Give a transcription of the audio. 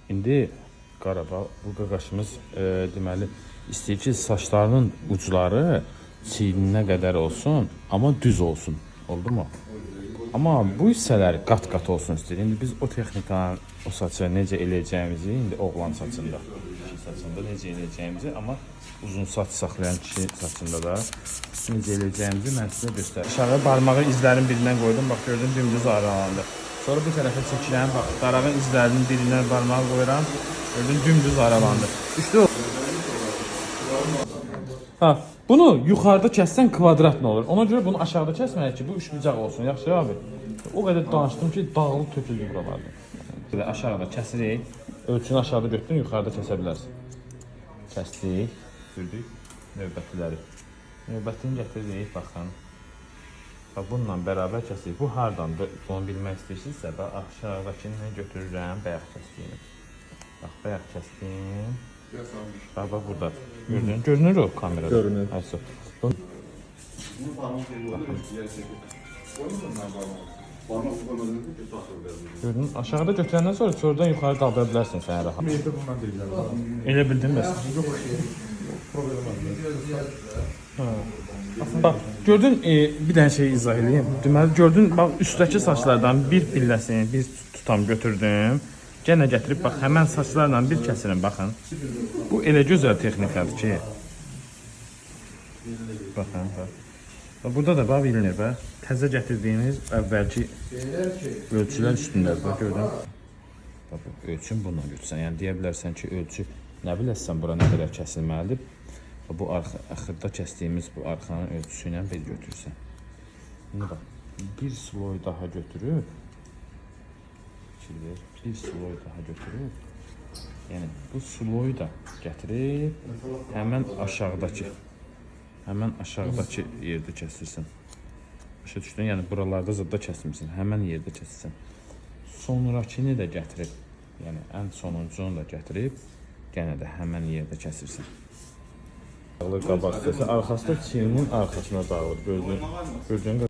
İndi Qarabağ bu qaqaşımız deməli istəyir ki, saçlarının ucları çiyninə qədər olsun, amma düz olsun. Oldu mu? Amma bu hissələr qat-qat olsun istəyir. İndi biz o texnikanı, o saçı necə eləyəcəyimizi indi oğlan saçında, kişi saçında necə eləyəcəyimizi, amma uzun saç saxlayan kişi saçında da necə eləyəcəyimizi mən sizə göstərirəm. Aşağı barmağı izlərin birindən qoydum, bax gördün dümdüz aralandı. Sonra bu tərəfə çəkirəm, bax darağın izlərinin birindən barmağı qoyuram, gördün dümdüz aralandı. Düşdü? Ha, bunu yuxarıda kəssən kvadrat nə olur? Ona görə bunu aşağıda kəsməliyik ki, bu üçbucaq olsun. Yaxşı abi. O qədər danışdım ki, dağılıb töküldü buralarda. Belə aşağıda kəsirik. Ölçünü aşağıda götürün, yuxarıda kəsə bilərsən. Kəsdik, götürdük növbətiləri. Növbətini gətiririk, baxın. Bax bununla bərabər kəsirik. Bu hardandır? Bunu bilmək istəyirsinizsə, bax aşağıdakını götürürəm, bayaq kəsdiyimi. Bax bayaq kəsdim. Bax bax burdadır. Gördün? Görünür o kamerada. Görünür. Aysu. Bunu parmak gibi oluyor. Diğer şekilde. Koymadın mı parmak? Parmak koymadın ki takır Gördün? Aşağıda götürəndən sonra sonradan yuxarı qaldıra bilərsin sən rahat. Evdə bundan deyirlər. Elə bildin bəs. Problem var. Bax, gördün, bir dənə şey izah eləyim. Deməli gördün, bax üstdəki saçlardan bir pilləsini bir tutam götürdüm. Gənə gətirib bax həmən saçlarla bir kəsirim baxın. Bu elə gözəl texnikadır ki. Baxın, bax. Bax, burada da bax bilinir bax. Təzə gətirdiyimiz əvvəlki ölçülər üstündədir bax gördün. Bax bu ölçün bununla götürsən. Yəni deyə bilərsən ki, ölçü nə biləsən bura nə qədər kəsilməlidir. Bax, bu arxa, axırda kəsdiyimiz bu arxanın ölçüsü ilə bir götürsən. İndi bax, bir sloy daha götürüb fikir ver, bir sloy daha götürüb yəni bu sloyu da gətirib həmən aşağıdakı yerdə kəsirsən. Başa düşdün? Yəni buralarda zada kəsmirsən, həmən yerdə kəsirsən. Sonrakini də gətirib, yəni ən sonuncunu da gətirib, yenə də həmən yerdə kəsirsən. Dağılır qabaq hissəsi, arxası da çiyninin arxasına dağılır. Gördüyün, gördüyün.